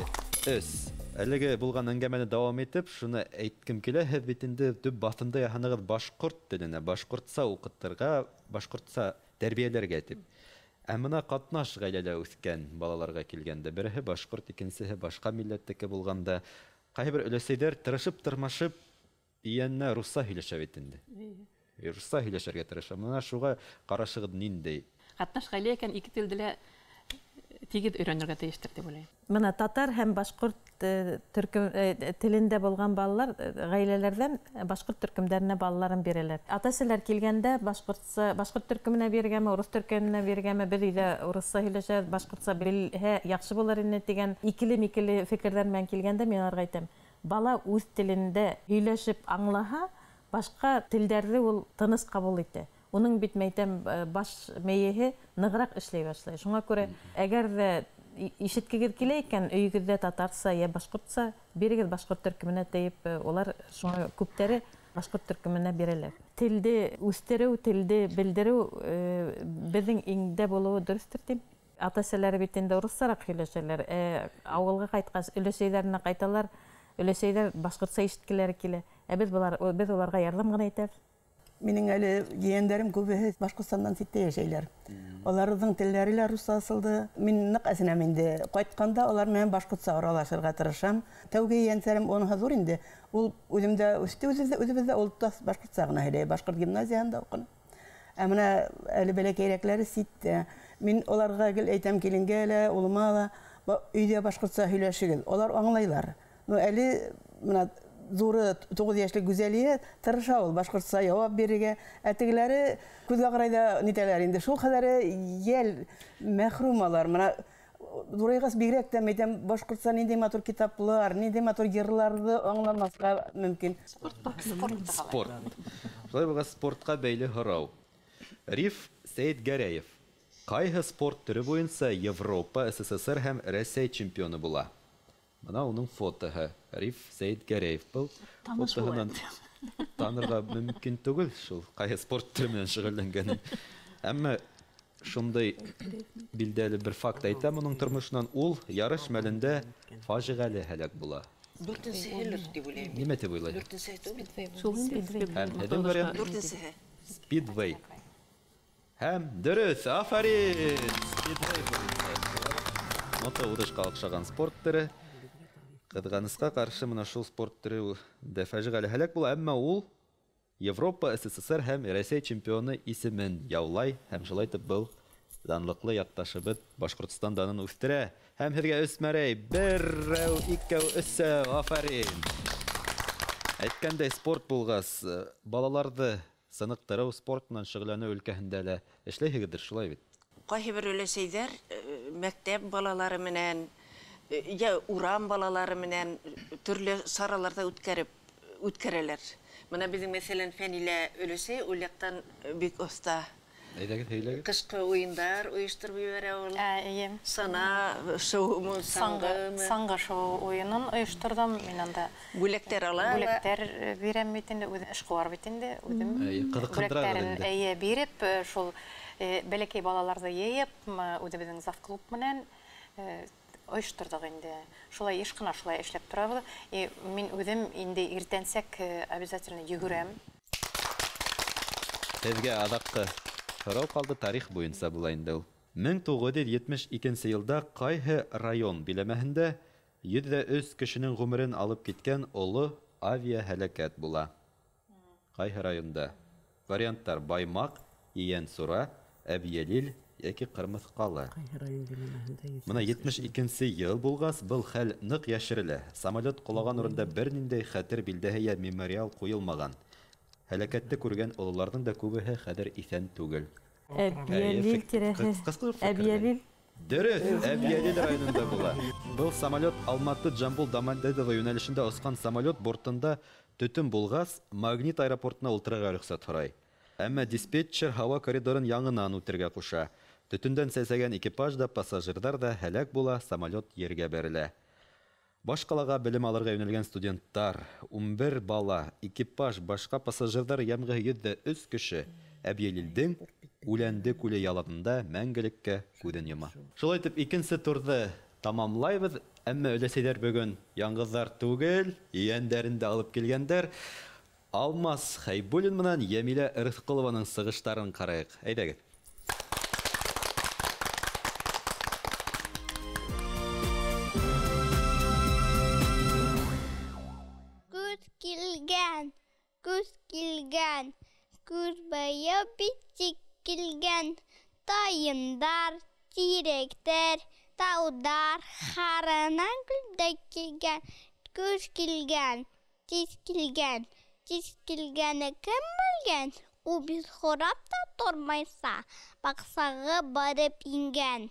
2, 3. Әлеге булған әңгәмәне дауам итеп, шуны әйткем килә, һеҙ бит инде төп баҫымды яһанығыҙ башҡорт теленә, башҡортса уҡытырға, башҡортса тәрбиәләргә тип. Ә мына ҡатнаш ғаиләлә үҫкән балаларға килгәндә, береһе башҡорт, икенсеһе башҡа милләттеке булғанда, ҡайһы бер өләсәйҙәр тырышып-тырмашып ейәненә русса һөйләшә бит инде. Русса һөйләшергә тырыша. Мына шуға ҡарашығыҙ ниндәй? Ҡатнаш ғаилә икән, ике телде лә тигеҙ өйрәнергә тейештер тип уйлайым. Мына татар һәм башҡорт төркөм телендә булған балалар ғаиләләрҙән башҡорт төркөмдәренә балаларын бирәләр. Ата-әсәләр килгәндә башҡортса, башҡорт төркөмөнә биргәме, урыҫ төркөмөнә биргәме, беҙ өйҙә урыҫса һөйләшәбеҙ, башҡортса белһә яҡшы булыр ине тигән икеле-микеле фекерҙәр менән килгәндә мин уларға әйтәм: бала үҙ телендә һөйләшеп аңлаһа, башҡа телдәрҙе ул тыныс ҡабул итә. Уның бит мәйтәм баш мейеһе нығыраҡ эшләй башлай. Шуңа күрә әгәр ҙә ишеткегеҙ килә икән, өйөгөҙҙә татарса йә башҡортса, бирегеҙ башҡорт төркөмөнә тейеп, улар шуңа күптәре башҡорт төркөмөнә бирәләр. Телде үҫтереү, телде белдереү беҙҙең иңдә булыуы дөрөҫтөр тим. Ата-әсәләре бит инде урыҫсараҡ һөйләшәләр. Ауылға ҡайтҡас, өләсәйҙәренә ҡайталар, өләсәйҙәр башҡортса ишеткеләре килә. Ә беҙ уларға ярҙам ғына итәбеҙ. Минең әле ейәндәрем күбеһе Башҡортостандан ситтә йәшәйләр. Уларҙың телдәре лә русса асылды. Мин ныҡ әсенәм инде. Ҡайтҡанда улар менән башҡортса аралашырға тырышам. Тәүге ейәнсәрем уныһы ҙур инде. Ул үҙемдә үҫте, үҙебеҙҙә ул тас башҡортса ғына һөйләй. Башҡорт гимназияһында уҡыны. Ә мына әле бәләкәйерәкләре ситтә. Мин уларға гел әйтәм, киленгә лә, улыма ла, өйҙә башҡортса һөйләшегеҙ. Улар аңлайлар. Но әле мына ҙуры 9 йәшлек Гүзәлиә тырыша ул башҡортса яуап бирергә. Ә тегеләре күҙгә ҡарай ҙа нитәләр инде. Шул хәҙәре йәл мәхрүмалар. Мына ҙурайғас бигерәк тә әйтәм, башҡортса ниндәй матур китаплар, ниндәй матур йырларҙы аңламаҫҡа мөмкин. Спорт. Шулай булғас, спортҡа бәйле һорау. Риф Сәйетгәрәев ҡайһы спорт төрө буйынса Европа, СССР һәм Рәсәй чемпионы була? Мына уның фотоһы. Риф Сәйетгәрәев был фотоһынан танырға мөмкин түгел шул ҡайһы спорт төрө менән шөғөлләнгәнен. Әммә шундай билдәле бер факт әйтәм, уның тормошонан ул ярыш мәлендә фажиғәле һәләк була. Дүртенсеһелер тип уйлайым. Нимә тип уйлайһың? Дүртенсеһе түгел. Һәм һеҙҙең вариант? Дүртенсеһе. Спидвей. Һәм дөрөҫ, афарин! Спидвей буйынса. Мото уҙышҡа оҡшаған спорт төрө. Ҡыҙғанысҡа ҡаршы мына шул спорт төрө дә фажиғәле һәләк була, әммә ул Европа, СССР һәм Рәсәй чемпионы исемен яулай һәм шулай итеп был данлыҡлы яҡташыбыҙ Башҡортостан данын үҫтерә. Һәм һеҙгә өс мәрәй, берәү, икәү, өсәү, афарин! Әйткәндәй, спорт булғас, балаларҙы сыныҡтырыу, спорт менән шөғөлләнеү өлкәһендә лә эшләйһегеҙҙер, шулай бит? Ҡайһы бер өләсәйҙәр мәктәп балалары менән, йә урам балалары менән төрлө сараларҙа үткәрәләр. Мына беҙҙең, мәҫәлән, Фәнилә өләсәй ул яҡтан бик оҫта. Әйҙәгеҙ, һөйләгеҙ. Ҡышҡы уйындар ойоштороп ебәрә ул. Эйе. Сана шоумы, саңғымы? Саңғы шоу уйынын ойошторҙом. Мин анда бүләктәр ала. Бүләктәр бирәм бит инде, үҙем эшҡыуар бит инде, үҙем. Ҡыҙыҡһындырағыҙ инде. Эйе, биреп, шул Бәләкәй балаларҙы йыйып, үҙебеҙҙең завклуб менән ойошторҙоҡ инде. Шулай йыш ҡына шулай эшләп торабыҙ. Мин үҙем инде иртәнсәк обязательно йүгерәм. Һеҙгә аҙаҡҡы һорау ҡалды, тарих буйынса була инде ул. 1972 йылда ҡайһы район биләмәһендә 103 кешенең ғүмерен алып киткән оло авиаһәләкәт була? Ҡайһы районда? Варианттар: Баймаҡ, Ейәнсура, Әбйәлил йәки Ҡырмыҫҡалы. Мына 72 йыл булғас, был хәл ныҡ йәшерелә. Самолет ҡолаған урында бер ниндәй хәтер билдәһе йә мемориал ҡуйылмаған. Һәләкәтте күргән ололарҙың да күбеһе хәҙер иҫән түгел. Әбйәлил тирәһе. Әбйәлил. Дөрөҫ, Әбйәлил районында була. Был самолет Алматы Джамбул Домодедово йүнәлешендә осҡан самолет бортында төтөн булғас, Магнит аэропортына ултырырға рөхсәт һорай. Әммә диспетчер һауа коридорын яңынан үтергә ҡуша. Төтөндән сәсәгән экипаж да, пассажирҙар да һәләк була, самолет ергә бәрелә. Баш ҡалаға белем алырға йүнәлгән студенттар, 11 бала, экипаж, башҡа пассажирҙар йәмғеһе 103 кеше Әбйәлилдең Үләнде күле яланында мәңгелеккә күҙен йома. Шулай итеп, икенсе турҙы тамамлайбыҙ. Әммә өләсәйҙәр бөгөн яңғыҙҙар түгел, ейәндәрен дә алып килгәндәр. Алмаз Хәйбуллин менән Йәмилә Ырыҫҡолованың сығыштарын ҡарайыҡ. Әйҙәгеҙ. Күҙ килгән, күҙ килгән, күҙ быйып бит килгән. Тайындар, тирәктәр, тауҙар һарынан гөлдәй килгән. Күҙ килгән, тиҙ килгән, тиҙ килгәне кем белгән? Ул бит һорап та тормайса, баҡсаға барып ингән.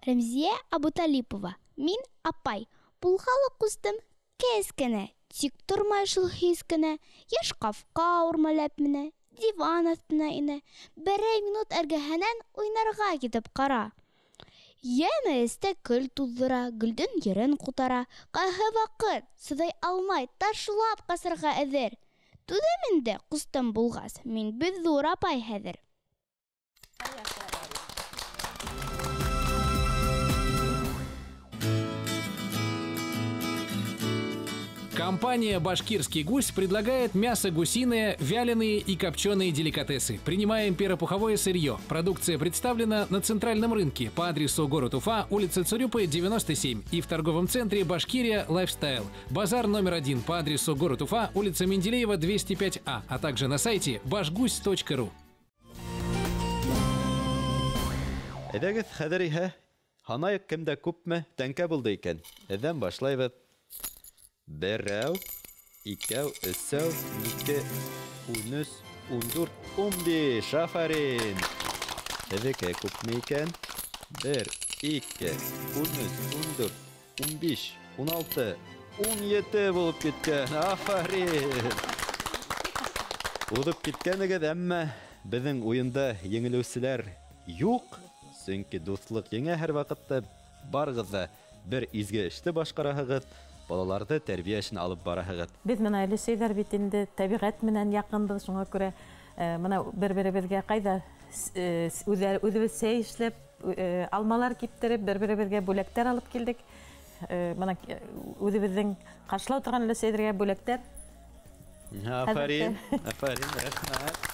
Рәмзиә Абуталипова. Мин апай. Булғалы ҡустым кескенә. Тик тормай шул һис кенә. Йә шкафҡа урмалап менә, диван аҫтына инә. Берәй минут эргәһенән уйнарға китеп ҡара. Йә мейестә көл туҙҙыра, гөлдең ерен ҡутара. Ҡайһы ваҡыт сыҙай алмай, ташлап ҡасырға әҙер. Түҙем инде, ҡустым булғас, мин бит ҙур апай хәҙер. Компания «Башкирский гусь» предлагает мясо гусиное, вяленые и копченые деликатесы. Принимаем перопуховое сырье. Продукция представлена на центральном рынке по адресу город Уфа, улица Цурюпы, 97 и в торговом центре «Башкирия Лайфстайл». Базар номер 1 по адресу город Уфа, улица Менделеева, 205А, а также на сайте башгусь.ру. Әйҙәгеҙ, хәҙер иһә һанайыҡ, кемдә күпме тәңкә булды икән. Әҙәм башлайбыҙ. Берәү, икәү, өсәү, 2, 13, 14, 15. Афарин! Һеҙҙеке күпме икән? 1, 2, 13, 14, 15, 16, 17 булып киткән. Афарин! Уҙып киткәнегеҙ, әммә беҙҙең уйында еңелеүселәр юҡ. Сөнки дуҫлыҡ еңә һәр ваҡытта. Барығыҙ ҙа бер изге эште башҡараһығыҙ, балаларҙы тәрбиә эшен алып бараһығыҙ. Беҙ мына өләсәйҙәр бит инде тәбиғәт менән яҡынбыҙ, шуңа күрә мына бер-беребеҙгә ҡайҙа үҙебеҙ сәй эшләп, алмалар киптереп, бер-беребеҙгә бүләктәр алып килдек. Мына үҙебеҙҙең ҡаршылау торған өләсәйҙәргә бүләктәр. Афарин, афарин, рәхмәт.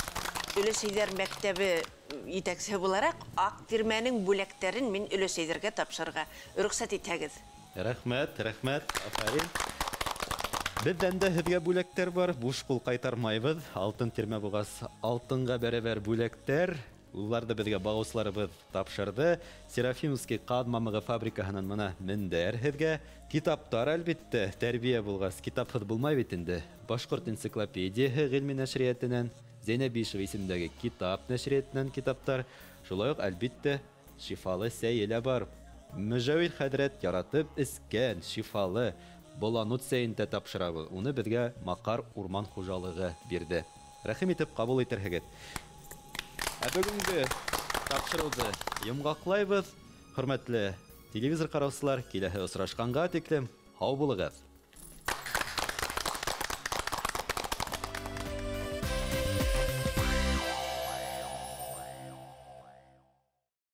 Өләсәйҙәр мәктәбе етәксеһе булараҡ, Аҡ тирмәнең бүләктәрен мин өләсәйҙәргә тапшырырға рөхсәт итһәгеҙ. Рәхмәт, рәхмәт, афарин. Беҙҙән дә һеҙгә бүләктәр бар, буш ҡул ҡайтармайбыҙ. Алтын тирмә булғас, алтынға бәрәбәр бүләктәр. Уларҙы беҙгә бағыусыларыбыҙ тапшырҙы. Серафимовский ҡаҙ мамығы фабрикаһынан мына мендәр һеҙгә. Китаптар, әлбиттә, тәрбиә булғас, китапһыҙ булмай бит инде. Башҡорт энциклопедияһы ғилми нәшриәтенән, Зәйнәбишева исемендәге китап нәшриәтенән китаптар. Шулай уҡ, әлбиттә, шифалы сәйе лә бар. Мөжәвир хәҙрәт яратып эскән шифалы боланут сәйен дә тапшырабыҙ. Уны беҙгә Маҡар урман хужалығы бирҙе. Рәхим итеп ҡабул итерһегеҙ. Ә бөгөнгө тапшырыуҙы йомғаҡлайбыҙ. Хөрмәтле телевизор ҡараусылар, киләһе осрашҡанға тиклем һау булығыҙ.